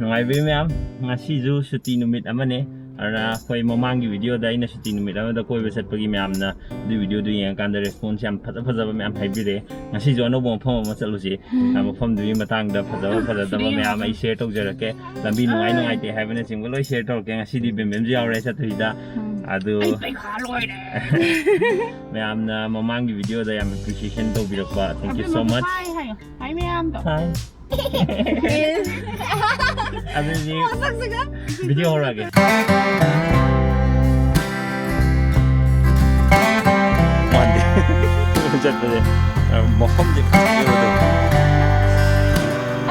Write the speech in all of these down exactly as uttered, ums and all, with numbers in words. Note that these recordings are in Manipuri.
ꯅꯨꯡꯉꯥꯏꯕꯤ ꯃꯌꯥꯝ, ꯉꯁꯤꯁꯨ ꯁꯨꯇꯤ ꯅꯨꯃꯤꯠ ꯑꯃꯅꯦ꯫ ꯑꯗꯨꯅ ꯑꯩꯈꯣꯏ ꯃꯃꯥꯡꯒꯤ video ꯗ ꯑꯩꯅ ꯁꯨꯇꯤ ꯅꯨꯃꯤꯠ ꯑꯃꯗ ꯀꯣꯏꯕ ꯆꯠꯄꯒꯤ ꯃꯌꯥꯝꯅ ꯑꯗꯨ video ꯗꯨ ꯌꯦꯡꯉꯀꯥꯟꯗ response ꯌꯥꯝ ꯐꯖ ꯐꯖꯕ ꯃꯌꯥꯝ ꯍꯥꯏꯕꯤꯔꯛꯑꯦ꯫ ꯉꯁꯤꯁꯨ ꯑꯅꯧꯕ ꯃꯐꯝ ꯑꯃ ꯆꯠꯂꯨꯁꯤ꯫ ꯎꯝ꯫ ꯑ, ꯃꯐꯝꯗꯨꯒꯤ ꯃꯇꯥꯡꯗ ꯐꯖꯕ ꯐꯖꯗꯕ ꯃꯌꯥꯝ ꯑꯩ share ꯇꯧꯖꯔꯛꯀꯦ꯫ ꯂꯝꯕꯤ ꯅꯨꯡꯉꯥꯏ ꯅꯨꯡꯉꯥꯏꯇꯦ ꯍꯥꯏꯕꯅꯆꯤꯡꯕ ꯂꯣꯏ share ꯇꯧꯔꯛꯀꯦ꯫ ꯉꯁꯤꯗꯤ ꯕꯦꯝꯕꯦꯝꯁꯨ ꯌꯥꯎꯔꯦ ꯆꯠꯇꯣꯏꯁꯤꯗ꯫ ꯎꯝ꯫ ꯑꯗꯨ ꯑꯩ ꯄꯩꯈꯥ ꯂꯣꯏꯔꯦ꯫ ꯃꯌꯥꯝꯅ ꯃꯃꯥꯡꯒꯤ video ꯗ ꯌꯥꯝ appreciation ꯇꯧꯕꯤꯔꯛꯄ, thank you so much꯫ Hi ꯍꯥꯏꯌꯣ꯫ Hi ꯃꯌꯥꯝꯗꯣ꯫ Hi꯫ ꯑꯗꯨꯗꯤ ꯃꯁꯛꯁꯤꯒ꯫ Video ꯍꯧꯔꯛꯑꯒꯦ꯫ ꯃꯥꯟꯗꯦ꯫ ꯆꯠꯄꯁꯦ, ꯑ, ꯃꯐꯝꯁꯦ ꯐꯖꯕꯗꯣ꯫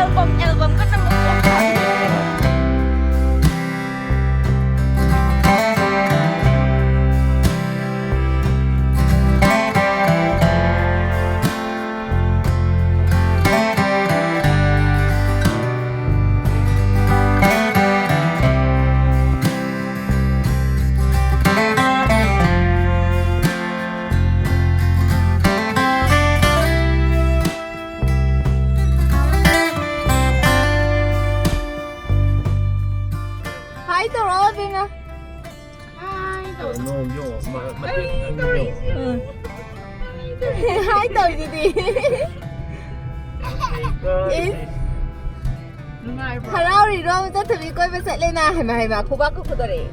Album, album ꯈꯛꯇꯪ ꯎꯠꯊꯣꯛ Hi ꯇꯧꯔꯣ, ꯕꯦꯝꯃ꯫ Hi ꯇꯧꯔꯣ꯫ ꯅꯣꯡꯁꯨ ꯃ-, ꯃꯇꯦꯛ ꯑꯅꯤꯗꯣ꯫ ꯎꯝ꯫ Hi ꯇꯧꯔꯤꯗꯨꯗꯤ꯫ ꯏꯁ꯫ ꯅꯨꯡꯉꯥꯏꯕ꯭ꯔꯣ? ꯍꯔꯥꯎꯔꯤꯔꯣ? ꯆꯠꯊꯕꯤ ꯀꯣꯏꯕ ꯆꯠꯂꯦꯅ꯫ ꯍꯩꯃꯥ, ꯍꯩꯃꯥ, ꯈꯨꯕꯥꯛꯀ ꯈꯨꯗꯣꯔꯛꯑꯦ꯫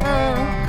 ꯑꯥ꯫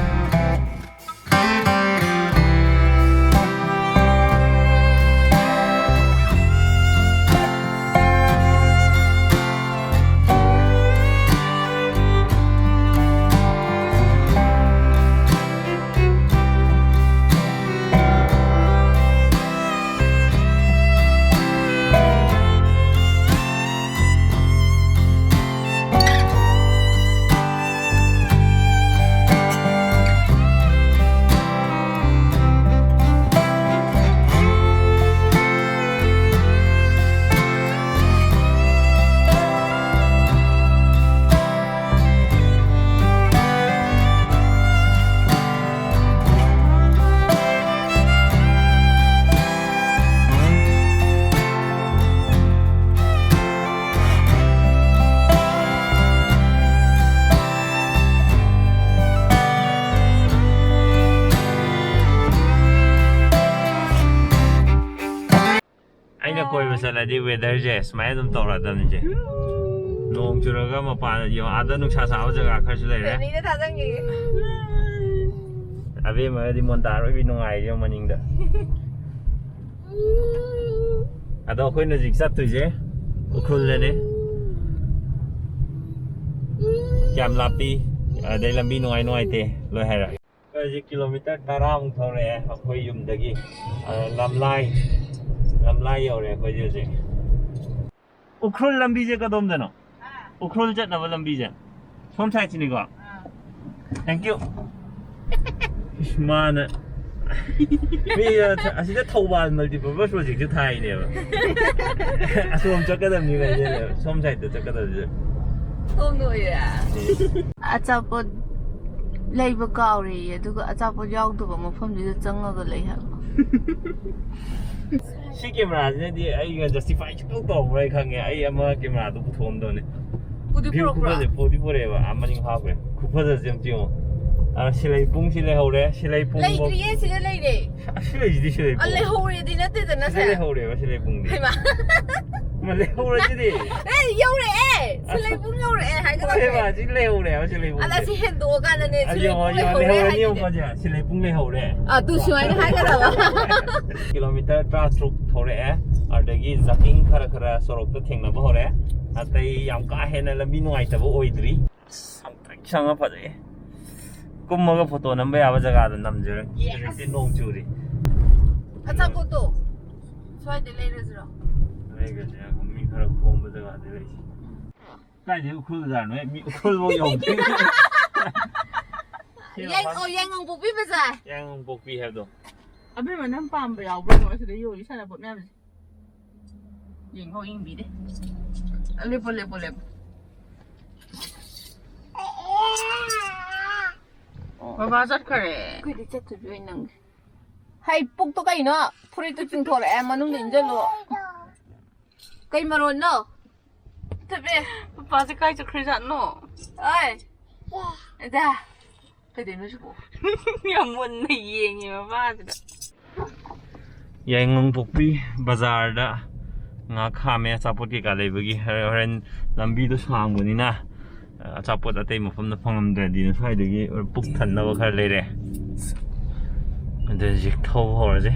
ꯆꯠꯂꯗꯤ weatherꯁꯦ ꯁꯨꯃꯥꯏꯅ ꯑꯗꯨꯝ ꯇꯧꯔꯗꯕꯅꯤꯁꯦ꯫ ꯅꯣꯡ ꯆꯨꯔꯒ ꯃꯄꯥꯟ ꯌꯦꯡꯉꯣ, ꯑꯥꯗ ꯅꯨꯡꯁꯥ ꯁꯥꯕ ꯖꯒꯥ ꯈꯔꯁꯨ ꯂꯩꯔꯦ꯫ ꯐꯦꯟꯅꯤꯗ ꯊꯥꯖꯟꯈꯤꯒꯦ꯫ ꯑꯕꯦꯝꯃꯒꯗꯤ ꯃꯣꯟꯗꯥ ꯑꯔꯣꯏꯕꯤ ꯅꯨꯡꯉꯥꯏꯔꯦ ꯃꯅꯤꯡꯗ꯫ ꯑꯗꯣ ꯑꯩꯈꯣꯏꯅ ꯍꯧꯖꯤꯛ ꯆꯠꯇꯣꯏꯁꯦ ꯎꯈ꯭ꯔꯨꯜꯗꯅꯦ꯫ ꯀꯌꯥꯝ ꯂꯥꯞꯄꯤ, ꯑꯗꯩ ꯂꯝꯕꯤ ꯅꯨꯡꯉꯥꯏ ꯅꯨꯡꯉꯥꯏꯇꯦ, ꯂꯣꯏ ꯍꯥꯏꯔꯛꯑꯒꯦ꯫ ꯑꯩꯈꯣꯏ ꯍꯧꯖꯤꯛ ꯀꯤꯂꯣꯃꯤꯇꯔ ꯇꯔꯥꯃꯨꯛ ꯊꯧꯔꯛꯑꯦ ꯑꯩꯈꯣꯏ ꯌꯨꯝꯗꯒꯤ꯫ ꯑ, ꯂꯝꯂꯥꯏ, ꯂꯝꯂꯥꯏ ꯌꯧꯔꯦ ꯑꯩꯈꯣꯏꯁꯦ ꯍꯧꯖꯤꯛ꯫ ꯎꯈ꯭ꯔꯨꯜ ꯂꯝꯕꯤꯁꯦ ꯀꯗꯣꯝꯗꯅꯣ? ꯎꯈ꯭ꯔꯨꯜ ꯆꯠꯅꯕ ꯂꯝꯕꯤꯁꯦ ꯁꯣꯝ ꯁꯥꯏꯠꯁꯤꯅꯤꯀꯣ꯫ Thank you꯫ ꯏꯁ, ꯃꯥꯅ ꯃꯤ, ꯑ, ꯑꯁꯤꯗ ꯊꯧꯕꯥꯜ multipurpose projectꯁꯨ ꯊꯥꯏꯅꯦꯕ꯫ ꯑꯁꯣꯝ ꯆꯠꯀꯗꯕꯅꯤ ꯀꯥꯏꯅꯦꯕ, ꯁꯣꯝ ꯁꯥꯏꯠꯇ ꯆꯠꯀꯗꯕꯁꯦ꯫ ꯁꯣꯝꯗ ꯑꯣꯏꯔꯦ꯫ ꯑꯆꯥꯄꯣꯠ ꯂꯩꯕ ꯀꯥꯎꯔꯦꯌꯦ, ꯑꯗꯨꯒ ꯑꯆꯥꯄꯣꯠ ꯌꯥꯎꯗꯕ ꯃꯐꯝꯗꯨꯗ ꯆꯪꯉꯒ ꯂꯩ ꯍꯥꯏꯕ꯫ ꯁꯤ ꯀꯦꯃꯦꯔꯥꯁꯤꯅꯗꯤ ꯑꯩꯒ justify ꯁꯨꯡꯇꯧ ꯇꯧꯔꯝꯃꯣꯏ ꯈꯪꯉꯦ꯫ ꯑꯩ ꯑꯃ ꯀꯦꯃꯦꯔꯥꯗꯣ ꯄꯨꯊꯣꯛꯑꯝꯗꯧꯅꯦ꯫ ꯄꯨꯗꯤ view ꯄꯨꯔꯛꯄ꯭ꯔꯣ? ꯈꯨꯐꯖ, ꯄꯨꯗꯤ ꯄꯨꯔꯛꯑꯦꯕ꯫ ꯑꯥ, ꯃꯅꯤꯡ ꯍꯥꯞꯈ꯭ꯔꯦ꯫ ꯈꯨꯐꯖꯁꯦ ꯑꯝꯇ ꯌꯦꯡꯉꯣ꯫ ꯑꯥ, ꯁꯤꯂꯩ ꯄꯨꯡꯁꯤ ꯂꯩꯍꯧꯔꯦ꯫ ꯁꯤꯂꯩ ꯄꯨꯡ ꯂꯩꯇ꯭ꯔꯤꯌꯦ, ꯁꯤꯗ ꯂꯩꯔꯦ꯫ ꯑꯁꯤ ꯂꯩꯁꯤꯗꯤ ꯁꯤꯂꯩ ꯑ, ꯄꯨꯡ꯫ ꯂꯩꯍꯧꯔꯦꯗꯤ ꯅꯠꯇꯦꯗꯅ ꯁꯤꯗ ꯁꯦ꯫ ꯂꯩꯍꯧꯔꯦꯕ ꯁꯤꯂꯩ ꯄꯨꯡꯗꯤ꯫ ꯍꯩꯃꯥ꯫ ꯑꯃ ꯂꯩꯍꯧꯔꯁꯤꯗꯤ꯫ ꯑꯦ, ꯌꯧꯔꯛꯑꯦ꯫ ꯁꯤꯂꯩ ꯄꯨꯡ ꯌꯧꯔꯛꯑꯦ ꯍꯥꯏꯒꯗꯕꯅꯦ꯫ ꯍꯣꯏꯕ, ꯁꯤ ꯂꯩꯍꯧꯔꯦꯕ ꯁꯤꯂꯩ ꯄꯨꯡꯁꯦ꯫ ꯑꯗ ꯁꯤ ꯍꯦꯟꯗꯣꯛꯑꯀꯥꯟꯗꯅꯦ, ꯑ, ꯁꯤꯂꯩ ꯌꯦꯡꯉꯣ, ꯄꯨꯡ ꯌꯦꯡꯉꯣ, ꯂꯩꯍꯧꯔꯦ ꯂꯩꯍꯧꯔꯅꯤ ꯍꯥꯏꯗꯨꯅꯦ꯫ ꯌꯦꯡꯉꯣ ꯁꯦ꯫ ꯁꯤꯂꯩ ꯄꯨꯡ ꯂꯩꯍꯧꯔꯦ꯫ ꯑ, ꯑꯗꯨ ꯁꯨꯃꯥꯏꯅ ꯍꯥꯏꯒꯗꯕ꯫ ꯀꯤꯂꯣꯃꯤꯇꯔ ꯇꯔꯥꯇꯔꯨꯛ ꯊꯧꯔꯛꯑꯦ, ꯑꯗꯨꯗꯒꯤ jogging ꯈꯔ ꯈꯔ ꯁꯣꯔꯣꯛꯇ ꯊꯦꯡꯅꯕ ꯍꯧꯔꯦ꯫ ꯑꯇꯩ ꯌꯥꯝ ꯀꯥ ꯍꯦꯟꯅ ꯂꯝꯕꯤ ꯅꯨꯡꯉꯥꯏꯇꯕ ꯑꯣꯏꯗ꯭ꯔꯤ꯫ ꯁꯪꯇ꯭ꯔꯤꯛ ꯁꯪꯉ ꯐꯖꯩ꯫ ꯀꯨꯝꯃꯒ photo ꯅꯝꯕ ꯌꯥꯕ ꯖꯒꯥꯗ ꯅꯝꯖꯔꯅꯤ꯫ Yes꯫ ꯍꯧꯖꯤꯛꯇꯤ ꯅꯣꯡ ꯆꯨꯔꯤ꯫ ꯑꯆꯥꯄꯣꯠꯇꯣ ꯁ꯭ꯋꯥꯏꯗ ꯂꯩꯔꯁꯤꯔꯣ? ꯂꯩꯒ꯭ꯔꯁꯦ, ꯃꯤ ꯈꯔ ꯈꯣꯝꯕ ꯖꯒꯥꯗ ꯂꯩꯁꯤ꯫ ꯀꯥꯏꯗꯩ ꯎꯈ꯭ꯔꯨꯜ ꯕꯖꯥꯔꯅꯣꯍꯦ? ꯃꯤ ꯎꯈ꯭ꯔꯨꯜꯐꯥꯎ ꯌꯧꯗ꯭ꯔꯤ꯫ ꯌꯥꯏ-, ꯑꯣ, ꯌꯥꯏꯉꯪꯄꯣꯛꯄꯤ ꯕꯖꯥꯔ꯫ ꯌꯥꯏꯉꯪꯄꯣꯛꯄꯤ ꯍꯥꯏꯕꯗꯣ꯫ ꯑꯕꯦꯝꯃ, ꯅꯪ ꯄꯥꯝꯕ ꯌꯥꯎꯕ꯭ꯔꯣ? ꯑꯁꯤꯗ ꯌꯣꯜꯂꯤ ꯁꯥꯟꯅꯄꯣꯠ ꯃꯌꯥꯝꯁꯦ꯫ ꯌꯦꯡꯉꯣ, ꯌꯦꯡꯕꯤꯗꯦ꯫ ꯂꯦꯞꯄꯣ, ꯂꯦꯞꯄꯣ, ꯂꯦꯞꯄꯣ꯫ ꯕꯕꯥ ꯆꯠꯈꯔꯦ꯫ ꯑꯩꯈꯣꯏꯗꯤ ꯆꯠꯇꯣꯏꯕꯤ ꯑꯣꯏ ꯅꯪꯗꯤ꯫ ꯍꯩ, ꯄꯨꯛꯇꯣ ꯀꯩꯅꯣ? ꯐꯨꯔꯤꯠꯇꯨ ꯆꯤꯡꯊꯣꯔꯛꯑꯦ, ꯃꯅꯨꯡꯗ ꯏꯟꯖꯜꯂꯨ꯫ ꯀꯩ ꯃꯔꯣꯟꯅꯣ? ꯊꯕꯤ꯫ ꯄꯄꯥꯁꯦ ꯀꯥꯏ ꯆꯠꯈ꯭ꯔꯖꯥꯠꯅꯣ? ꯑꯣꯏ꯫ ꯑꯗ꯫ ꯀꯩꯗꯩꯅꯣ ꯁꯤꯕꯣ? ꯌꯥꯝ ꯃꯨꯟꯅ ꯌꯦꯡꯉꯦ ꯃꯄꯥꯁꯤꯗ꯫ ꯌꯥꯏꯉꯪꯄꯣꯛꯄꯤ ꯕꯖꯥꯔꯗ ꯉꯥ ꯈꯥꯝꯃꯦ, ꯑꯆꯥꯄꯣꯠ ꯀꯩꯀꯥ ꯂꯩꯕꯒꯤ꯫ ꯍꯣꯔꯦꯟ, ꯍꯣꯔꯦꯟ ꯂꯝꯕꯤꯗꯣ ꯁꯥꯡꯕꯅꯤꯅ, ꯑꯆꯥꯄꯣꯠ ꯑꯇꯩ ꯃꯐꯝꯗ ꯐꯪꯉꯝꯗ꯭ꯔꯗꯤꯅ ꯁ꯭ꯋꯥꯏꯗꯒꯤ ꯄꯨꯛ ꯊꯟꯅꯕ ꯈꯔ ꯂꯩꯔꯦ꯫ ꯑꯗꯨ ꯍꯧꯖꯤꯛ ꯊꯧꯕ ꯍꯧꯔꯁꯦ꯫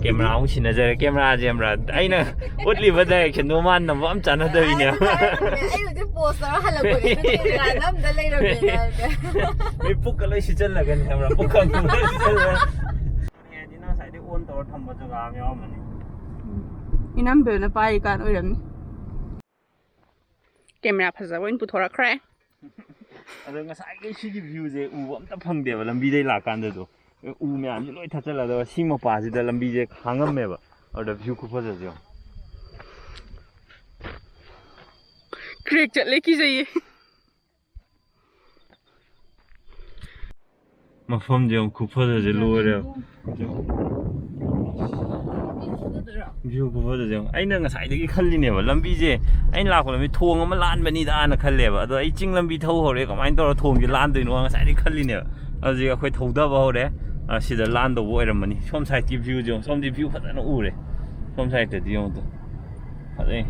ꯀꯦꯃꯦꯔꯥ ꯑꯃꯨꯛ ꯁꯤꯟꯅꯖꯔꯦ꯫ ꯀꯦꯃꯦꯔꯥꯁꯦ ꯌꯥꯝꯕ꯭ꯔꯥ, ꯑꯩꯅ ꯎꯠꯂꯤꯕ ꯗꯥꯏꯔꯦꯛꯁꯟꯗꯨ ꯃꯥꯟꯅꯕ ꯑꯃ ꯆꯥꯟꯅꯗꯕꯤꯅꯦ꯫ ꯑꯩ ꯍꯧꯖꯤꯛ ꯄꯣꯁ ꯇꯧꯔ ꯍꯜꯂꯛꯄꯅꯦ꯫ ꯀꯦꯃꯦꯔꯥ ꯅꯝꯗ ꯂꯩꯔꯝꯃꯦꯅ ꯍꯥꯏꯔꯒ꯫ ꯃꯤ ꯄꯨꯛꯀ ꯂꯣꯏ ꯁꯤꯠꯆꯜꯂꯒꯅꯤ ꯍꯥꯏꯕ꯭ꯔꯥ? ꯄꯨꯛꯀ ꯑꯃꯨꯛ ꯂꯣꯏ ꯁꯤꯠꯆꯜꯂꯒ꯫ ꯉꯁꯥꯏꯗꯩ ꯑꯣꯟ ꯇꯧꯔ ꯊꯝꯕ ꯖꯒꯥ ꯑꯃ ꯌꯥꯎꯔꯝꯃꯅꯤ꯫ ꯏꯅꯝꯕꯦꯜꯅ ꯄꯥꯏꯔꯤꯀꯥꯟ ꯑꯣꯏꯔꯝꯅꯤ꯫ ꯀꯦꯃꯦꯔꯥ ꯐꯖꯕ ꯑꯣꯏꯅ ꯄꯨꯊꯣꯔꯛꯈ꯭ꯔꯦ꯫ ꯑꯗꯣ ꯉꯁꯥꯏꯒꯤ ꯁꯤꯒꯤ ꯚ꯭ꯌꯨꯁꯦ ꯎꯕ ꯑꯝꯇ ꯐꯪꯗꯦꯕ ꯂꯝꯕꯤꯗꯩ ꯂꯥꯛꯀꯥꯟꯗꯗꯣ꯫ ꯎ ꯃꯌꯥꯝꯁꯦ ꯂꯣꯏ ꯊꯠꯆꯜꯂꯒ ꯁꯤ ꯃꯄꯥꯁꯤꯗ ꯂꯝꯕꯤꯁꯦ ꯍꯥꯡꯉꯝꯃꯦꯕ꯫ ꯑꯗꯨꯗ ꯚ꯭ꯌꯨ ꯈꯨꯐꯖꯁꯦ ꯌꯦꯡꯉꯣ꯫ ꯀ꯭ꯔꯦꯛ ꯆꯠꯂꯦ, ꯀꯤꯖꯩꯌꯦ꯫ ꯃꯐꯝꯁꯦ ꯌꯥꯝ ꯈꯨꯐꯖꯁꯦ ꯂꯣꯏꯔꯦ꯫ ꯚ꯭ꯌꯨ ꯈꯨꯐꯖꯁꯦ ꯌꯦꯡꯉꯣ꯫ ꯑꯩꯅ ꯉꯁꯥꯏꯗꯒꯤ ꯈꯜꯂꯤꯅꯦꯕ, ꯂꯝꯕꯤꯁꯦ, ꯑꯩꯅ ꯂꯥꯛꯄ ꯂꯝꯕꯤ ꯊꯣꯡ ꯑꯃ ꯂꯥꯟꯕꯅꯤꯗꯥꯅ ꯈꯜꯂꯦꯕ꯫ ꯑꯗꯣ ꯑꯩ ꯆꯤꯡ ꯂꯝꯕꯤ ꯊꯧ ꯍꯧꯔꯦ, ꯀꯃꯥꯏꯅ ꯇꯧꯔ ꯊꯣꯡꯁꯦ ꯂꯥꯟꯗꯣꯏꯅꯣ ꯉꯁꯥꯏꯗꯒꯤ ꯈꯜꯂꯤꯅꯦꯕ꯫ ꯍꯧꯖꯤꯛ ꯑꯩꯈꯣꯏ ꯊꯧꯗꯕ ꯍꯧꯔꯦ꯫ ꯑ, ꯁꯤꯗ ꯂꯥꯟꯗꯧꯕ ꯑꯣꯏꯔꯝꯃꯅꯤ꯫ ꯁꯣꯝ ꯁꯥꯏꯠꯀꯤ ꯚ꯭ꯌꯨꯁꯦ ꯌꯦꯡꯉꯣ꯫ ꯁꯣꯝꯗꯤ ꯚ꯭ꯌꯨ ꯐꯖꯅ ꯎꯔꯦ꯫ ꯁꯣꯝ ꯁꯥꯏꯠꯇꯗꯤ ꯌꯦꯡꯉꯣ ꯇꯨ꯫ ꯐꯖꯩ꯫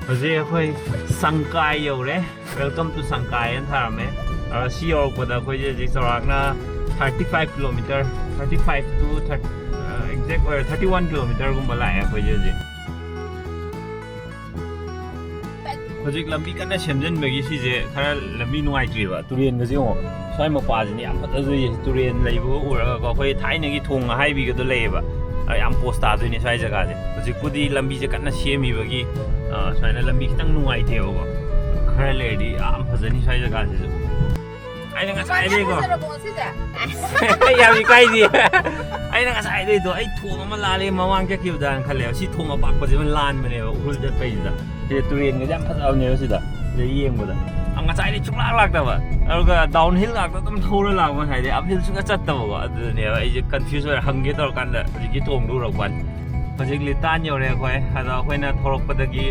ꯍꯧꯖꯤꯛ ꯑꯩꯈꯣꯏ ꯁꯪꯀꯥꯏ ꯌꯧꯔꯦ꯫ Welcome to ꯁꯪꯀꯥꯏ ꯍꯥꯏꯅ ꯊꯥꯔꯝꯃꯦ꯫ ꯑꯗꯣ ꯁꯤ ꯌꯧꯔꯛꯄꯗ ꯑꯩꯈꯣꯏꯁꯦ ꯍꯧꯖꯤꯛ ꯆꯥꯎꯔꯥꯛꯅ thirty five kilometer, thirty five to thirty, exact ꯑꯣꯏꯔ thirty one kilometerꯒꯨꯝꯕ ꯂꯥꯛꯑꯦ ꯑꯩꯈꯣꯏꯁꯦ ꯍꯧꯖꯤꯛ꯫ ꯍꯧꯖꯤꯛ ꯂꯝꯕꯤ ꯀꯟꯅ ꯁꯦꯝꯖꯤꯟꯕꯒꯤ ꯁꯤꯁꯦ ꯈꯔ ꯂꯝꯕꯤ ꯅꯨꯡꯉꯥꯏꯇ꯭ꯔꯤꯕ꯫ ꯇꯨꯔꯦꯟꯒꯁꯦ ꯌꯦꯡꯉꯣ꯫ ꯁ꯭ꯋꯥꯏ ꯃꯄꯥꯁꯤꯅ ꯌꯥꯝ ꯐꯖꯗꯣꯏꯁꯦ꯫ ꯇꯨꯔꯦꯟ ꯂꯩꯕꯒ ꯎꯔꯒꯀꯣ, ꯑꯩꯈꯣꯏ ꯊꯥꯏꯅꯒꯤ ꯊꯣꯡ ꯑꯍꯥꯏꯕꯤꯒꯗꯣ ꯂꯩꯌꯦꯕ꯫ ꯑ, ꯌꯥꯝ ꯄꯣꯁ ꯇꯥꯗꯣꯏꯅꯦ ꯁ꯭ꯋꯥꯏ ꯖꯒꯥꯁꯦ꯫ ꯍꯧꯖꯤꯛꯄꯨꯗꯤ ꯂꯝꯕꯤꯁꯦ ꯀꯟꯅ ꯁꯦꯝꯃꯤꯕꯒꯤ, ꯑ, ꯁꯨꯃꯥꯏꯅ ꯂꯝꯕꯤ ꯈꯤꯇꯪ ꯅꯨꯡꯉꯥꯏꯇꯦꯕꯀꯣ꯫ ꯈꯔ ꯂꯩꯔꯗꯤ ꯌꯥꯝ ꯐꯖꯅꯤ ꯁ꯭ꯋꯥꯏ ꯖꯒꯥꯁꯤꯁꯨ꯫ ꯑꯩꯅ ꯉꯁꯥꯏꯗꯩꯀꯣ꯫ ꯐꯖꯔꯕꯣ ꯁꯤꯁꯦ? ꯑꯩ ꯌꯥꯝ ꯏꯀꯥꯏꯗꯦ꯫ ꯑꯩꯅ ꯉꯁꯥꯏꯗꯩꯗꯣ ꯑꯩ ꯊꯣꯡ ꯑꯃ ꯂꯥꯜꯂꯦ ꯃꯃꯥꯡ ꯆꯠꯈꯤꯕꯗꯅ ꯈꯜꯂꯦꯕ꯫ ꯁꯤ ꯊꯣꯡ ꯑꯄꯥꯛꯄꯁꯤꯃ ꯂꯥꯟꯕꯅꯦꯕ ꯎꯈ꯭ꯔꯨꯜ ꯆꯠꯄꯩꯁꯤꯗ꯫ ꯁꯤꯗ ꯇꯨꯔꯦꯟꯒꯁꯦ ꯌꯥꯝ ꯐꯖꯕꯅꯦꯕ ꯁꯤꯗ꯫ ꯁꯤꯗ ꯌꯦꯡꯕꯗ꯫ ꯑ, ꯉꯁꯥꯏꯗꯤ ꯁꯨꯡꯂꯥꯛ ꯂꯥꯛꯇꯕ꯫ ꯑꯗꯨꯒ downhill ꯉꯥꯛꯇ ꯑꯗꯨꯝ ꯊꯧꯔ ꯂꯥꯛꯄ ꯉꯁꯥꯏꯗꯤ꯫ Uphill ꯁꯨꯡꯆꯠ ꯆꯠꯇꯕꯀꯣ꯫ ꯑꯗꯨꯗꯅꯦꯕ ꯑꯩꯁꯦ confuse ꯑꯣꯏꯔ ꯍꯪꯒꯦ ꯇꯧꯔꯀꯥꯟꯗ ꯍꯧꯖꯤꯛꯀꯤ ꯊꯣꯡꯗꯣ ꯎꯔꯛꯄ ꯋꯥꯅꯤ꯫ ꯍꯧꯖꯤꯛ ꯂꯤꯇꯥꯟ ꯌꯧꯔꯦ ꯑꯩꯈꯣꯏ꯫ ꯑꯗꯣ ꯑꯩꯈꯣꯏꯅ ꯊꯧꯔꯛꯄꯗꯒꯤ,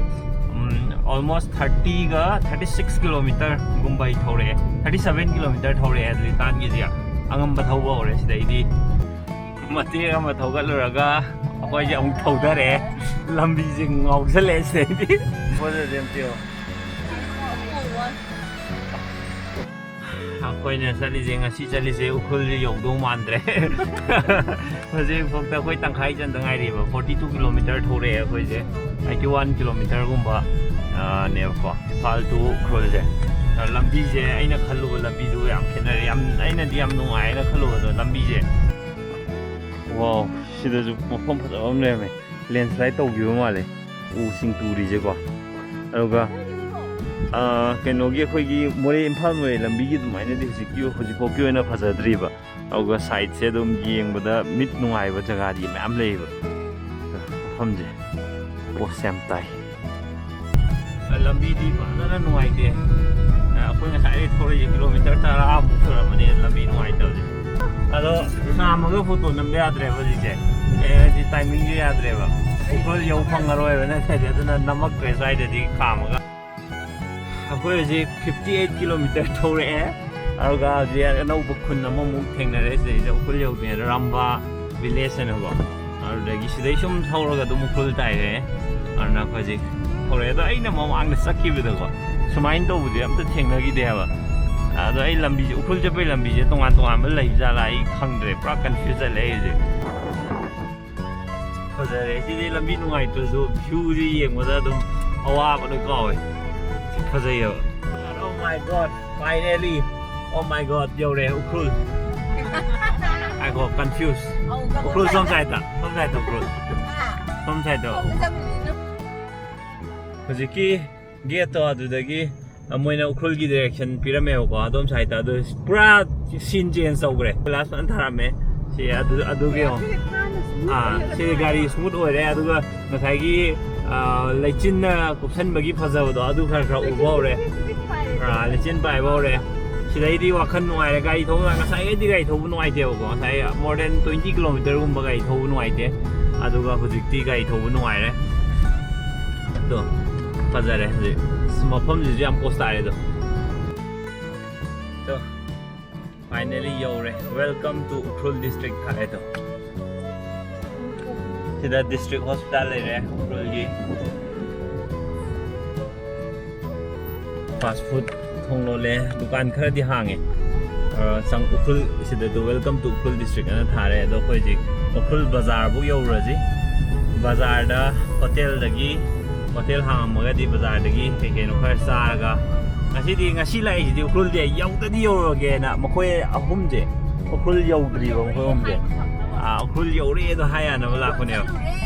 ꯎꯝ, Almost thirty ꯒ thirty six kilometer ꯒꯨꯝꯕ ꯑꯩ ꯊꯧꯔꯛꯑꯦ, thirty seven kilometer ꯊꯧꯔꯛꯑꯦ ꯂꯤꯇꯥꯟꯒꯤꯁꯦ꯫ ꯑꯉꯝꯕ ꯊꯧꯕ ꯍꯧꯔꯦ ꯁꯤꯗꯩꯗꯤ꯫ ꯃꯇꯦꯛ ꯑꯃ ꯊꯧꯒꯠꯂꯨꯔꯒ ꯑꯩꯈꯣꯏꯁꯦ ꯑꯃꯨꯛ ꯊꯧꯗꯔꯛꯑꯦ꯫ ꯂꯝꯕꯤꯁꯦ ꯉꯥꯎꯁꯜꯂꯛꯑꯦ ꯁꯤꯗꯩꯗꯤ꯫ ꯐꯖꯗꯦ ꯑꯝꯇ ꯌꯦꯡꯉꯣ꯫ ꯑꯩꯈꯣꯏꯅ ꯆꯠꯂꯤꯁꯦ, ꯉꯁꯤ ꯆꯠꯂꯤꯁꯦ ꯎꯈ꯭ꯔꯨꯜꯁꯦ ꯌꯧꯗꯧ ꯃꯥꯟꯗ꯭ꯔꯦ꯫ ꯍꯧꯖꯤꯛꯐꯥꯎꯗ ꯑꯩꯈꯣꯏ ꯇꯪꯈꯥꯏ ꯆꯟꯗ ꯉꯥꯏꯔꯤꯕ꯫ Forty two kilometer ꯊꯧꯔꯛꯑꯦ ꯑꯩꯈꯣꯏꯁꯦ꯫ Eighty one kilometer ꯒꯨꯝꯕ, ꯑ, ꯅꯦꯕꯀꯣ, ꯏꯝꯐꯥꯜ to ꯎꯈ꯭ꯔꯨꯜꯁꯦ꯫ ꯑ, ꯂꯝꯕꯤꯁꯦ ꯑꯩꯅ ꯈꯜꯂꯨꯕ ꯂꯝꯕꯤꯗꯨꯒ ꯌꯥꯝ ꯈꯦꯠꯅꯔꯦ꯫ ꯌꯥꯝ, ꯑꯩꯅꯗꯤ ꯌꯥꯝ ꯅꯨꯡꯉꯥꯏꯅ ꯈꯜꯂꯨꯕꯗꯣ ꯂꯝꯕꯤꯁꯦ꯫ Wow, ꯁꯤꯗꯁꯨ ꯃꯐꯝ ꯐꯖꯕ ꯑꯃ ꯂꯩꯔꯝꯃꯦ꯫ Landslide ꯇꯧꯈꯤꯕ ꯃꯥꯜꯂꯦ ꯎꯁꯤꯡ ꯇꯨꯔꯤꯁꯦꯀꯣ꯫ ꯑꯗꯨꯒ, ꯑ, ꯀꯩꯅꯣꯒꯤ, ꯑꯩꯈꯣꯏꯒꯤ ꯃꯣꯔꯦ, ꯏꯝꯐꯥꯜ ꯃꯣꯔꯦ ꯂꯝꯕꯤꯒꯤ ꯑꯗꯨꯃꯥꯏꯅꯗꯤ ꯍꯧꯖꯤꯛꯀꯤ, ꯍꯧꯖꯤꯛꯐꯥꯎꯒꯤ ꯑꯣꯏꯅ ꯐꯖꯗ꯭ꯔꯤꯕ꯫ ꯑꯗꯨꯒ side ꯁꯦ ꯑꯗꯨꯝ ꯌꯦꯡꯕꯗ ꯃꯤꯠ ꯅꯨꯡꯉꯥꯏꯕ ꯖꯒꯥꯗꯤ ꯃꯌꯥꯝ ꯂꯩꯌꯦꯕ꯫ ꯃꯐꯝꯁꯦ ꯄꯣꯁ ꯌꯥꯝ ꯇꯥꯏ꯫ ꯂꯝꯕꯤꯗꯤ ꯐꯖꯅ ꯅꯨꯡꯉꯥꯏꯇꯦ꯫ ꯑꯩꯈꯣꯏ ꯉꯁꯥꯏꯗꯩ ꯊꯧꯔꯛꯏꯁꯦ kilometer ꯇꯔꯥꯃꯨꯛ ꯁꯨꯔꯝꯃꯅꯤ ꯂꯝꯕꯤ ꯅꯨꯡꯉꯥꯏꯇꯕꯁꯦ꯫ ꯑꯗꯣ ꯈꯥꯝꯃꯒ photo ꯅꯝꯕ ꯌꯥꯗ꯭ꯔꯦꯕ ꯍꯧꯖꯤꯛꯁꯦ꯫ ꯑꯦ, ꯍꯥꯏꯗꯤ timing ꯁꯦ ꯌꯥꯗ꯭ꯔꯦꯕ꯫ ꯎꯈ꯭ꯔꯨꯜ ꯌꯧ ꯐꯪꯉꯔꯣꯏꯕ ꯅꯠꯇ꯭ꯔꯗꯤ, ꯑꯗꯨꯅ ꯅꯝꯃꯛꯇ꯭ꯔꯦ ꯁ꯭ꯋꯥꯏꯗꯗꯤ ꯈꯥꯝꯃꯒ꯫ ꯑꯩꯈꯣꯏ ꯍꯧꯖꯤꯛ fifty eight kilometer ꯊꯧꯔꯛꯑꯦ꯫ ꯑꯗꯨꯒ ꯍꯧꯖꯤꯛ ꯑꯅꯧꯕ ꯈꯨꯟ ꯑꯃꯃꯨꯛ ꯊꯦꯡꯅꯔꯦ ꯁꯤꯗꯩꯗ, ꯎꯈ꯭ꯔꯨꯜ ꯌꯧꯗ꯭ꯔꯤꯉꯩꯗ ꯔꯝꯕꯥ village ꯍꯥꯏꯅꯀꯣ꯫ ꯑꯗꯨꯗꯒꯤ ꯁꯤꯗꯩ ꯁꯨꯝ ꯊꯧꯔꯒ ꯑꯗꯨꯝ ꯎꯈ꯭ꯔꯨꯜ ꯇꯥꯏꯔꯦ꯫ ꯑꯗꯨꯅ ꯑꯩꯈꯣꯏ ꯍꯧꯖꯤꯛ ꯊꯧꯔꯛꯑꯦ꯫ ꯑꯗꯣ ꯑꯩꯅ ꯃꯃꯥꯡꯗ ꯆꯠꯈꯤꯕꯗꯀꯣ, ꯁꯨꯃꯥꯏꯅ ꯇꯧꯕꯗꯤ ꯑꯝꯇ ꯊꯦꯡꯅꯈꯤꯗꯦ ꯍꯥꯏꯕ꯫ ꯑꯗꯣ ꯑꯩ ꯂꯝꯕꯤꯁꯦ, ꯎꯈ꯭ꯔꯨꯜ ꯆꯠꯄꯒꯤ ꯂꯝꯕꯤꯁꯦ ꯇꯣꯉꯥꯟ ꯇꯣꯉꯥꯟꯕ ꯂꯩ ꯖꯥꯠꯂꯥ ꯑꯩ ꯈꯪꯗ꯭ꯔꯦ꯫ ꯄꯨꯔꯥ confuse ꯆꯠꯂꯦ ꯑꯩ ꯍꯧꯖꯤꯛ꯫ ꯐꯖꯔꯦ꯫ ꯁꯤꯗꯤ ꯂꯝꯕꯤ ꯅꯨꯡꯉꯥꯏꯇ꯭ꯔꯁꯨ view ꯁꯤ ꯌꯦꯡꯕꯗ ꯑꯗꯨꯝ ꯑꯋꯥꯕ ꯂꯣꯏ ꯀꯥꯎꯋꯦ꯫ ꯁꯤ ꯐꯖꯩꯌꯦꯕ꯫ Oh my God, finally. Oh my God, ꯌꯧꯔꯦ ꯎꯈ꯭ꯔꯨꯜ꯫ ꯉꯥꯏꯈꯣ, confuse. ꯎꯈ꯭ꯔꯨꯜ ꯁꯣꯝ side ꯇ, ꯁꯣꯝ side ꯇ ꯎꯈ꯭ꯔꯨꯜ꯫ ꯁꯣꯝ side ꯇ꯫ ꯍꯧꯖꯤꯛꯀꯤ gate ꯇꯣ ꯑꯗꯨꯗꯒꯤ, ꯑ, ꯃꯣꯏꯅ ꯎꯈ꯭ꯔꯨꯜꯒꯤ direction ꯄꯤꯔꯝꯃꯦꯕꯀꯣ, ꯑꯗꯣꯝ side ꯇ꯫ ꯑꯗꯨ ꯄꯨꯔꯥ scene change ꯇꯧꯈ꯭ꯔꯦ꯫ Glass ꯐꯖꯅ ꯊꯥꯔꯝꯃꯦ꯫ ꯁꯤ ꯑꯗꯨ, ꯑꯗꯨꯒꯤ ꯌꯦꯡꯉꯣ꯫ ꯑꯥ, ꯁꯤꯗꯤ ꯒꯥꯔꯤ smooth ꯑꯣꯏꯔꯦ꯫ ꯑꯗꯨꯒ ꯉꯁꯥꯏꯒꯤ, ꯑ, ꯂꯩꯆꯤꯟꯅ ꯀꯨꯞꯁꯟꯕꯒꯤ ꯐꯖꯕꯗꯣ ꯑꯗꯨ ꯈꯔ ꯈꯔ ꯎꯕ ꯍꯧꯔꯦ꯫ ꯑꯥ, ꯂꯩꯆꯤꯟ ꯄꯥꯏꯕ ꯍꯧꯔꯦ꯫ ꯁꯤꯗꯩꯗꯤ ꯋꯥꯈꯜ ꯅꯨꯡꯉꯥꯏꯔꯦ꯫ ꯒꯥꯔꯤ ꯊꯧꯕ, ꯉꯁꯥꯏꯒꯩꯗꯤ ꯒꯥꯔꯤ ꯊꯧꯕ ꯅꯨꯡꯉꯥꯏꯇꯦꯕꯀꯣ꯫ ꯉꯁꯥꯏ more than twenty kilometer ꯒꯨꯝꯕ ꯒꯥꯔꯤ ꯊꯧꯕ ꯅꯨꯡꯉꯥꯏꯇꯦ꯫ ꯑꯗꯨꯒ ꯍꯧꯖꯤꯛꯇꯤ ꯒꯥꯔꯤ ꯊꯧꯕ ꯅꯨꯡꯉꯥꯏꯔꯦ꯫ ꯑꯗꯣ ꯐꯖꯔꯦ ꯍꯧꯖꯤꯛ꯫ ꯑꯁ, ꯃꯐꯝꯁꯤꯁꯨ ꯌꯥꯝ ꯄꯣꯁ ꯇꯥꯔꯦ ꯑꯗꯣ꯫ ꯇꯣ, finally ꯌꯧꯔꯦ꯫ Welcome to Ukhrul district ꯊꯥꯔꯦ ꯑꯗꯣ꯫ ꯁꯤꯗ district hospital ꯂꯩꯔꯦ ꯎꯈ꯭ꯔꯨꯜꯒꯤ꯫ Fast food ꯊꯣꯡ ꯂꯣꯜꯂꯦ, ꯗꯨꯀꯥꯟ ꯈꯔꯗꯤ ꯍꯥꯡꯉꯦ꯫ ꯑ, ꯆꯪ-, Ukhrul ꯁꯤꯗꯗꯣ "Welcome to Ukhrul district" ꯑꯅ ꯊꯥꯔꯦ꯫ ꯑꯗꯣ ꯑꯩꯈꯣꯏ ꯍꯧꯖꯤꯛ ꯎꯈ꯭ꯔꯨꯜ ꯕꯖꯥꯔꯕꯨꯛ ꯌꯧꯔꯨꯔꯁꯤ꯫ ꯕꯖꯥꯔꯗ ꯍꯣꯇꯦꯜꯗꯒꯤ, ꯍꯣꯇꯦꯜ ꯍꯥꯡꯉꯝꯃꯒꯗꯤ ꯕꯖꯥꯔꯗꯒꯤ ꯀꯩ ꯀꯩꯅꯣ ꯈꯔ ꯆꯥꯔꯒ, ꯉꯁꯤꯗꯤ, ꯉꯁꯤ ꯂꯥꯛꯏꯁꯤꯗꯤ ꯎꯈ꯭ꯔꯨꯜꯗꯤ ꯌꯧꯗꯗꯤ ꯌꯧꯔꯒꯦꯅ ꯃꯈꯣꯏ ꯑꯍꯨꯝꯁꯦ, ꯎꯈ꯭ꯔꯨꯜ ꯌꯧꯗ꯭ꯔꯤꯕ ꯃꯈꯣꯏ ꯑꯍꯨꯝꯁꯦ꯫ ꯑ, "ꯎꯈ꯭ꯔꯨꯜ ꯌꯧꯔꯦ" ꯑꯗꯣ ꯍꯥꯏ ꯌꯥꯅꯕ ꯂꯥꯛꯄꯅꯦꯕ꯫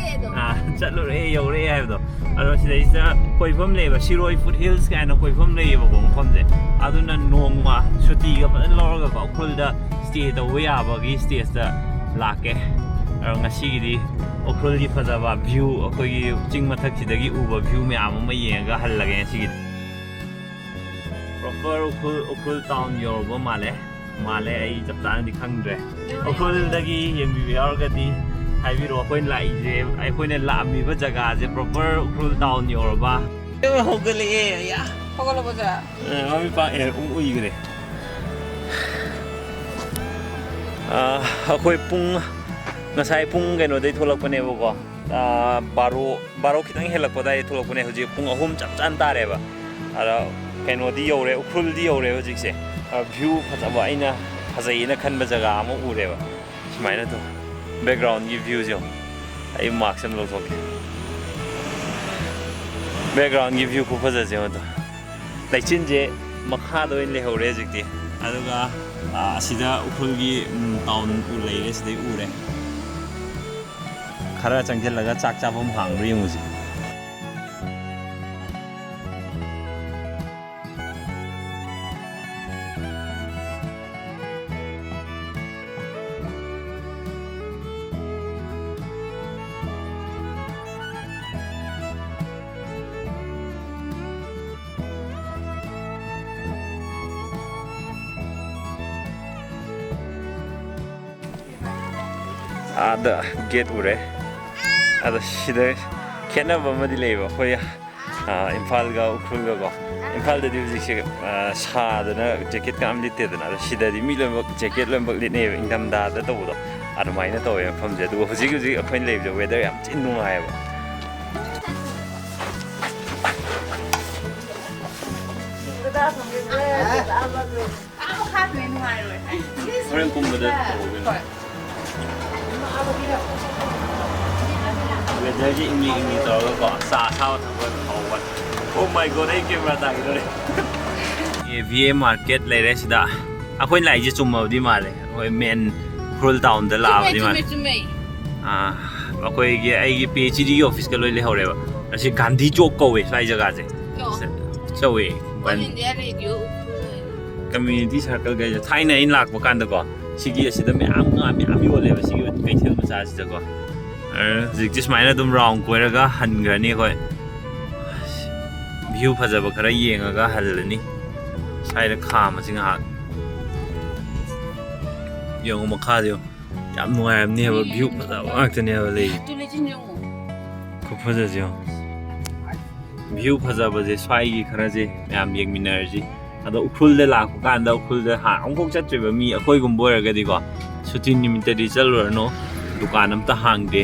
ꯑ, "ꯆꯠꯂꯨꯔꯦ, ꯌꯧꯔꯦ" ꯍꯥꯏꯕꯗꯣ꯫ ꯑꯗꯣ ꯁꯤꯗꯩꯁꯤꯗ ꯀꯣꯏꯐꯝ ꯂꯩꯌꯦꯕ, ꯁꯤꯔꯣꯏ ꯐꯨꯠ ꯍꯤꯜꯁ ꯀꯥꯏꯅ ꯀꯣꯏꯐꯝ ꯂꯩꯌꯦꯕꯀꯣ ꯃꯐꯝꯁꯦ꯫ ꯑꯗꯨꯅ ꯅꯣꯡꯃ ꯁꯨꯇꯤꯒ ꯐꯖꯅ ꯂꯧꯔꯒꯀꯣ, ꯎꯈ꯭ꯔꯨꯜꯗ stay ꯇꯧꯕ ꯌꯥꯕꯒꯤ stageꯇ ꯂꯥꯛꯀꯦ꯫ ꯑꯗꯣ ꯉꯁꯤꯒꯤꯗꯤ ꯎꯈ꯭ꯔꯨꯜꯒꯤ ꯐꯖꯕ view, ꯑꯩꯈꯣꯏꯒꯤ ꯆꯤꯡ ꯃꯊꯛꯁꯤꯗꯒꯤ ꯎꯕ view ꯃꯌꯥꯝ ꯑꯃ ꯌꯦꯡꯉꯒ ꯍꯜꯂꯒꯦ ꯉꯁꯤꯒꯤꯗꯤ꯫ Proper ꯎꯈ꯭ꯔꯨꯜ, ꯎꯈ꯭ꯔꯨꯜ town ꯌꯧꯔꯕ ꯃꯥꯜꯂꯦ꯫ ꯃꯥꯜꯂꯦ, ꯑꯩ ꯆꯞ ꯆꯥꯅꯗꯤ ꯈꯪꯗ꯭ꯔꯦ꯫ ꯎꯈ꯭ꯔꯨꯜꯗꯒꯤ ꯌꯦꯡꯕꯤꯕ ꯌꯥꯎꯔꯒꯗꯤ ꯍꯥꯏꯕꯤꯔꯛꯑꯣ꯫ ꯑꯩꯈꯣꯏꯅ ꯂꯥꯛꯏꯁꯦ, ꯑꯩꯈꯣꯏꯅ ꯂꯥꯛꯑꯝꯃꯤꯕ ꯖꯒꯥꯁꯦ proper ꯎꯈ꯭ꯔꯨꯜ town ꯌꯧꯔꯕ꯫ ꯍꯧꯒꯠꯂꯛꯑꯦ, ꯑꯌꯥ꯫ ꯍꯧꯒꯠꯂꯕꯣ ꯖꯥ? ꯑ, ꯃꯃꯤꯠ ꯄꯥꯡ-, ꯑꯦ, ꯎ-, ꯎꯏꯈ꯭ꯔꯦ꯫ ꯑ, ꯑꯩꯈꯣꯏ ꯄꯨꯡ, ꯉꯁꯥꯏ ꯄꯨꯡ ꯀꯩꯅꯣꯗꯩ ꯊꯣꯛꯂꯛꯄꯅꯦꯕꯀꯣ꯫ ꯑ, ꯕꯥꯔꯣ, ꯕꯥꯔꯣ ꯈꯤꯇꯪ ꯍꯦꯜꯂꯛꯄ ꯑꯗꯥꯏꯗ ꯊꯣꯛꯂꯛꯄꯅꯦ꯫ ꯍꯧꯖꯤꯛ ꯄꯨꯡ ꯑꯍꯨꯝ ꯆꯞ ꯆꯥꯅ ꯇꯥꯔꯦꯕ꯫ ꯑꯗ ꯀꯩꯅꯣꯗꯤ ꯌꯧꯔꯦ, ꯎꯈ꯭ꯔꯨꯜꯗꯤ ꯌꯧꯔꯦ ꯍꯧꯖꯤꯛꯁꯦ꯫ ꯑ, view ꯐꯖꯕ, ꯑꯩꯅ ꯐꯖꯩꯌꯦꯅ ꯈꯟꯕ ꯖꯒꯥ ꯑꯃ ꯎꯔꯦꯕ꯫ ꯁꯨꯃꯥꯏꯅ ꯇꯧ, backgroundꯒꯤ viewꯁꯦ ꯌꯦꯡꯉꯣ꯫ ꯑꯩ maskꯁꯦ ꯑꯃ ꯂꯧꯊꯣꯛꯀꯦ꯫ Backgroundꯒꯤ view ꯈꯨꯐꯖꯁꯦ ꯌꯦꯡꯉꯣ ꯑꯗꯣ꯫ ꯂꯩꯆꯤꯟꯁꯦ ꯃꯈꯥꯗ ꯑꯣꯏꯅ ꯂꯩꯍꯧꯔꯦ ꯍꯧꯖꯤꯛꯇꯤ꯫ ꯑꯗꯨꯒ, ꯑ, ꯑꯁꯤꯗ ꯎꯈ꯭ꯔꯨꯜꯒꯤ, ꯎꯝ, town ꯎ ꯂꯩꯔꯦ, ꯁꯤꯗꯩ ꯎꯔꯦ꯫ ꯈꯔ ꯆꯪꯁꯤꯜꯂꯒ ꯆꯥꯛ ꯆꯥꯐꯝ ꯍꯥꯡꯕ꯭ꯔꯥ ꯌꯦꯡꯉꯨꯁꯤ꯫ ꯑꯥꯗ gate ꯎꯔꯦ꯫ ꯑꯗ ꯁꯤꯗ ꯈꯦꯠꯅꯕ ꯑꯃꯗꯤ ꯂꯩꯕ꯫ ꯑꯩꯈꯣꯏ ꯏꯝꯐꯥꯜꯒ ꯎꯈ꯭ꯔꯨꯜꯒꯀꯣ, ꯏꯝꯐꯥꯜꯗꯗꯤ ꯍꯧꯖꯤꯛꯁꯦ ꯁꯥꯗꯅ ꯖꯦꯀꯦꯠꯀ ꯌꯥꯝ ꯂꯤꯠꯇꯦꯗꯅ, ꯑꯗꯣ ꯁꯤꯗꯗꯤ ꯃꯤ ꯂꯣꯏꯅꯃꯛ ꯖꯦꯀꯦꯠ ꯂꯣꯏꯅꯃꯛ ꯂꯤꯠꯅꯩꯌꯦꯕ, ꯏꯪꯊꯝꯊꯥꯗ ꯇꯧꯕꯗꯣ ꯑꯗꯨꯃꯥꯏꯅ ꯇꯧꯋꯦ ꯃꯐꯝꯁꯦ꯫ ꯑꯗꯨꯒ ꯍꯧꯖꯤꯛ ꯍꯧꯖꯤꯛ ꯑꯩꯈꯣꯏꯅ ꯂꯩꯕꯁꯦ ꯋꯦꯗꯔ ꯌꯥꯝ ꯊꯤꯅ ꯅꯨꯡꯉꯥꯏꯌꯦꯕ꯫ ꯍꯣꯔꯦꯟ ꯀꯨꯝꯕꯗ ꯇꯧꯔꯒꯦ꯫ ꯋꯦꯗꯔꯁꯦ ꯏꯪꯂꯤ ꯏꯪꯂꯤ ꯇꯧꯔꯒꯀꯣ, ꯆꯥ ꯑꯁꯥꯕ ꯊꯛꯄ ꯍꯥꯎꯕ꯫ Oh my God, ꯑꯩ ꯀꯦꯃꯦꯔꯥ ꯇꯥꯈꯤꯗꯧꯔꯦ꯫ ꯑꯦ ꯚꯤ ꯑꯦ ꯃꯥꯔꯀꯦꯠ ꯂꯩꯔꯦ ꯁꯤꯗ꯫ ꯑꯩꯈꯣꯏꯅ ꯂꯥꯛꯏꯁꯦ ꯆꯨꯝꯃꯕꯗꯤ ꯃꯥꯜꯂꯦ, ꯑꯩꯈꯣꯏ ꯃꯦꯟ ꯎꯈ꯭ꯔꯨꯜ ꯇꯥꯎꯟꯗ ꯂꯥꯛꯑꯕꯗꯤ ꯃꯥꯜꯂꯦ꯫ ꯑꯥ, ꯑꯩꯈꯣꯏꯒꯤ, ꯑꯩꯒꯤ ꯄꯤ ꯑꯩꯆ ꯗꯤꯒꯤ ꯑꯣꯐꯤꯁꯀ ꯂꯣꯏ ꯂꯩꯍꯧꯔꯦꯕ꯫ ꯑꯁꯤ ꯒꯥꯟꯙꯤ ꯆꯣꯛ ꯀꯧꯋꯦ ꯁ꯭ꯋꯥꯏ ꯖꯒꯥꯁꯦ꯫ ꯆꯧꯋꯦ꯫ ꯀꯝꯃ꯭ꯌꯨꯅꯤꯇꯤ ꯁꯥꯔꯀꯜ ꯀꯩꯁꯦ ꯊꯥꯏꯅ ꯑꯩꯅ ꯂꯥꯛꯄ ꯀꯥꯟꯗꯀꯣ, ꯁꯤꯒꯤ ꯑꯁꯤꯗ ꯃꯌꯥꯝ ꯉꯥ ꯃꯌꯥꯝ ꯌꯣꯜꯂꯦꯕ, ꯁꯤꯒꯤ ꯀꯩꯊꯦꯜ ꯃꯆꯥꯁꯤꯗꯀꯣ꯫ ꯑ, ꯍꯧꯖꯤꯛꯇꯤ ꯁꯨꯃꯥꯏꯅ ꯑꯗꯨꯝ ꯔꯥꯎꯟ ꯀꯣꯏꯔꯒ ꯍꯟꯈ꯭ꯔꯅꯤ ꯑꯩꯈꯣꯏ꯫ ꯚ꯭ꯌꯨ ꯐꯖꯕ ꯈꯔ ꯌꯦꯡꯉꯒ ꯍꯜꯂꯅꯤ꯫ ꯁ꯭ꯋꯥꯏꯗ ꯈꯥꯝꯃꯁꯤ ꯉꯥꯏꯍꯥꯛ꯫ ꯌꯦꯡꯉꯨ ꯃꯈꯥꯗ ꯌꯦꯡꯉꯨ꯫ ꯌꯥꯝ ꯅꯨꯡꯉꯥꯏꯔꯝꯅꯦꯕ, ꯚ꯭ꯌꯨ ꯐꯖꯕ ꯉꯥꯛꯇꯅꯦꯕ ꯂꯩ꯫ ꯈꯨꯐꯖꯁꯦ ꯌꯦꯡꯉꯨ꯫ ꯚ꯭ꯌꯨ ꯐꯖꯕꯁꯦ ꯁ꯭ꯋꯥꯏꯒꯤ ꯈꯔꯁꯦ ꯃꯌꯥꯝ ꯌꯦꯡꯃꯤꯟꯅꯔꯁꯤ꯫ ꯑꯗꯣ ꯎꯈ꯭ꯔꯨꯜꯗ ꯂꯥꯛꯄ ꯀꯥꯟꯗ, ꯎꯈ꯭ꯔꯨꯜꯗ ꯍꯥꯟꯅ ꯑꯃꯨꯛꯐꯥꯎ ꯆꯠꯇ꯭ꯔꯤꯕ ꯃꯤ ꯑꯩꯈꯣꯏꯒꯨꯝꯕ ꯑꯣꯏꯔꯒꯗꯤꯀꯣ, ꯁꯨꯇꯤ ꯅꯨꯃꯤꯠꯇꯗꯤ ꯆꯠꯂꯨꯔꯅꯨ, ꯗꯨꯀꯥꯟ ꯑꯝꯇ ꯍꯥꯡꯗꯦ꯫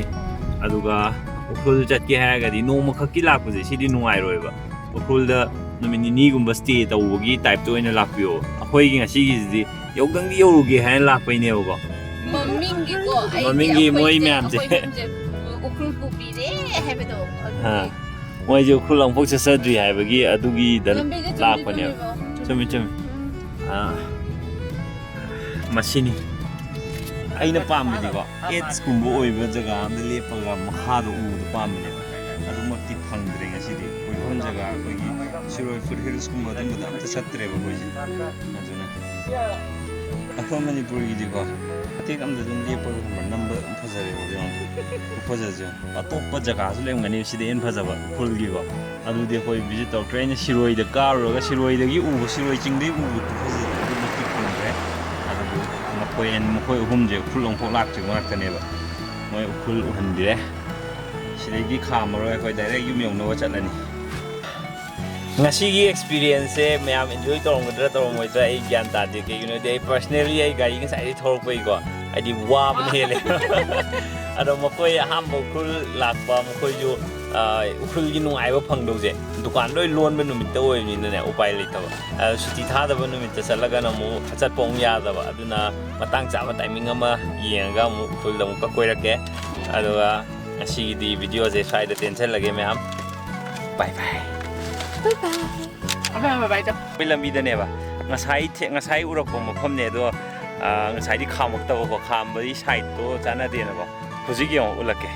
ꯑꯗꯨꯒ ꯎꯈ꯭ꯔꯨꯜ ꯆꯠꯀꯦ ꯍꯥꯏꯔꯒꯗꯤ ꯅꯣꯡꯃ ꯈꯛꯀꯤ ꯂꯥꯛꯄꯁꯦ ꯁꯤꯗꯤ ꯅꯨꯡꯉꯥꯏꯔꯣꯏꯕ꯫ ꯎꯈ꯭ꯔꯨꯜꯗ ꯅꯨꯃꯤꯠ ꯅꯤꯅꯤꯒꯨꯝꯕ ꯁ꯭ꯇꯦ ꯇꯧꯕꯒꯤ ꯇꯥꯏꯞꯇ ꯑꯣꯏꯅ ꯂꯥꯛꯄꯤꯌꯣ꯫ ꯑꯩꯈꯣꯏꯒꯤ ꯉꯁꯤꯒꯤꯁꯤꯗꯤ ꯌꯧꯗꯪꯗꯤ ꯌꯧꯔꯨꯒꯦ ꯍꯥꯏꯅ ꯂꯥꯛꯄꯩꯅꯦꯕꯀꯣ꯫ ꯃꯃꯤꯡꯒꯤꯀꯣ, ꯑꯩꯗꯤ ꯃꯃꯤꯡꯒꯤ ꯃꯣꯏ ꯑꯩꯈꯣꯏꯁꯦ, ꯃꯌꯥꯝꯁꯦ꯫ ꯑꯩꯈꯣꯏ ꯌꯨꯝꯁꯦ ꯎꯈ꯭ꯔꯨꯜ ꯄꯨꯕꯤꯔꯦ ꯍꯥꯏꯕꯗꯣ ꯑꯗꯨꯒꯤ꯫ ꯑꯥ꯫ ꯃꯣꯏꯁꯦ ꯎꯈ꯭ꯔꯨꯜ ꯑꯃꯨꯛꯐꯥꯎ ꯆꯠꯆꯗ꯭ꯔꯤ ꯍꯥꯏꯕꯒꯤ ꯑꯗꯨꯒꯤꯗ ꯂꯝꯕꯤꯁꯦ ꯆꯨꯝꯗꯤ ꯂꯥꯛꯄꯅꯦꯕ꯫ ꯆꯨꯝꯃꯤꯀꯣ? ꯆꯨꯝꯃꯤ, ꯆꯨꯝꯃꯤ꯫ ꯎꯝ꯫ ꯑꯥ꯫ ꯃꯁꯤꯅꯤ ꯑꯩꯅ ꯄꯥꯝꯕꯗꯤꯀꯣ, ꯑꯦꯠꯁꯀꯨꯝꯕ ꯑꯣꯏꯕ ꯖꯒꯥ ꯑꯝꯗ ꯂꯦꯞꯄꯒ ꯃꯈꯥꯗꯣ ꯎꯕꯗꯣ ꯄꯥꯝꯕꯅꯦꯕ꯫ ꯑꯗꯨꯃꯛꯇꯤ ꯐꯪꯗ꯭ꯔꯦ ꯉꯁꯤꯗꯤ꯫ ꯀꯣꯏꯐꯝ ꯖꯒꯥ ꯑꯩꯈꯣꯏꯒꯤ ꯁꯤꯔꯣꯏ ꯐꯨꯠ ꯍꯤꯜꯁꯀꯨꯝꯕ ꯑꯗꯨꯝꯕꯗ ꯑꯝꯇ ꯆꯠꯇ꯭ꯔꯦꯕ ꯑꯩꯈꯣꯏꯁꯦ꯫ ꯑꯗꯨꯅ ꯑꯩꯈꯣꯏ ꯃꯅꯤꯄꯨꯔꯒꯤꯗꯤꯀꯣ, ꯃꯇꯦꯛ ꯑꯃꯗ ꯑꯗꯨꯝ ꯂꯦꯞꯄꯒꯨꯝꯕ ꯅꯝꯕ ꯑꯗꯨꯝ ꯐꯖꯔꯦꯕ꯫ ꯌꯦꯡꯉꯣ, ꯈꯨꯐꯖꯁꯦ ꯌꯦꯡꯉꯣ꯫ ꯑꯇꯣꯞꯄ ꯖꯒꯥꯁꯨ ꯂꯩꯔꯝꯒꯅꯤ ꯁꯤꯗ ꯍꯦꯟꯅ ꯐꯖꯕ ꯎꯈ꯭ꯔꯨꯜꯒꯤꯀꯣ꯫ ꯑꯗꯨꯗꯤ ꯑꯩꯈꯣꯏ ꯚꯤꯖꯤꯠ ꯇꯧꯔꯛꯇ꯭ꯔꯦ꯫ ꯑꯩꯅ ꯁꯤꯔꯣꯏꯗ ꯀꯥꯔꯨꯔꯒ ꯁꯤꯔꯣꯏꯗꯒꯤ ꯎꯕ, ꯁꯤꯔꯣꯏ ꯆꯤꯡꯗꯒꯤ ꯎꯕ ꯈꯨꯐꯖꯗꯣ ꯑꯗꯨꯃꯛꯇꯤ ꯐꯪꯗ꯭ꯔꯦ꯫ ꯑꯗꯨꯕꯨ ꯃꯈꯣꯏ ꯑꯅꯤ, ꯃꯈꯣꯏ ꯑꯍꯨꯝꯁꯦ ꯎꯈ꯭ꯔꯨꯜ ꯑꯃꯨꯛꯐꯥꯎ ꯂꯥꯛꯇ꯭ꯔꯤꯕ ꯉꯥꯛꯇꯅꯦꯕ꯫ ꯃꯣꯏ ꯎꯈ꯭ꯔꯨꯜ ꯎꯍꯟꯕꯤꯔꯦ꯫ ꯁꯤꯗꯩꯗꯤ ꯈꯥꯝꯃꯔꯣꯏ, ꯑꯩꯈꯣꯏ ꯗꯥꯏꯔꯦꯛ ꯌꯨꯝ ꯌꯧꯅꯕ ꯆꯠꯂꯅꯤ꯫ ꯉꯁꯤꯒꯤ ꯑꯦꯛꯁꯄꯤꯔꯤꯌꯦꯟꯁꯁꯦ ꯃꯌꯥꯝ ꯏꯟꯖꯣꯏ ꯇꯧꯔꯝꯒꯗ꯭ꯔꯥ ꯇꯧꯔꯝꯃꯣꯏꯗ꯭ꯔꯥ ꯑꯩ ꯒ꯭ꯌꯥꯟ ꯇꯥꯗꯦ꯫ ꯀꯩꯒꯤꯅꯣꯗꯤ ꯑꯩ ꯄꯔꯁꯅꯦꯜꯂꯤ ꯑꯩ ꯒꯥꯔꯤ ꯉꯁꯥꯏꯗꯒꯤ ꯊꯧꯔꯛꯄꯒꯤꯀꯣ, ꯍꯥꯏꯗꯤ ꯋꯥꯕꯅ ꯍꯦꯜꯂꯦ꯫ ꯑꯗꯣ ꯃꯈꯣꯏ ꯑꯍꯥꯟꯕ ꯎꯈ꯭ꯔꯨꯜ ꯂꯥꯛꯄ, ꯃꯈꯣꯏꯁꯨ, ꯑ, ꯎꯈ꯭ꯔꯨꯜꯒꯤ ꯅꯨꯡꯉꯥꯏꯕ ꯐꯪꯗꯧꯁꯦ ꯗꯨꯀꯥꯟ ꯂꯣꯏ ꯂꯣꯟꯕ ꯅꯨꯃꯤꯠꯇ ꯑꯣꯏꯕꯅꯤꯅꯅꯦ, ꯎꯄꯥꯏ ꯂꯩꯇꯕ꯫ ꯑ, ꯁꯨꯇꯤ ꯊꯥꯗꯕ ꯅꯨꯃꯤꯠꯇ ꯆꯠꯂꯒꯅ ꯑꯃꯨꯛ ꯆꯠꯄ ꯑꯃꯨꯛ ꯌꯥꯗꯕ꯫ ꯑꯗꯨꯅ ꯃꯇꯥꯡ ꯆꯥꯕ ꯇꯥꯏꯃꯤꯡ ꯑꯃ ꯌꯦꯡꯉꯒ ꯑꯃꯨꯛ ꯎꯈ꯭ꯔꯨꯜꯗ ꯑꯃꯨꯛꯀ ꯀꯣꯏꯔꯛꯀꯦ꯫ ꯑꯗꯨꯒ ꯉꯁꯤꯒꯤꯗꯤ ꯚꯤꯗꯤꯑꯣꯁꯦ ꯁ꯭ꯋꯥꯏꯗ ꯇꯦꯟꯁꯜꯂꯒꯦ ꯃꯌꯥꯝ꯫ ꯕꯥꯏ ꯕꯥꯏ꯫ ꯑꯃ ꯕꯥꯏ ꯕꯥꯏ ꯇꯧ꯫ ꯑꯩꯈꯣꯏ ꯂꯝꯕꯤꯗꯅꯦꯕ ꯉꯁꯥꯏ ꯊꯦ- ꯉꯁꯥꯏ ꯎꯔꯛꯄ ꯃꯐꯝꯅꯦ ꯑꯗꯣ, ꯑ, ꯉꯁꯥꯏꯗꯤ ꯈꯥꯝꯃꯛꯇꯕꯀꯣ, ꯈꯥꯝꯕꯒꯤ ꯁꯥꯏꯠꯇꯣ ꯆꯥꯟꯅꯗꯦꯅꯀꯣ꯫ ꯍꯧꯖꯤꯛ ꯌꯦꯡꯉꯣ, ꯎꯠꯂꯛꯀꯦ꯫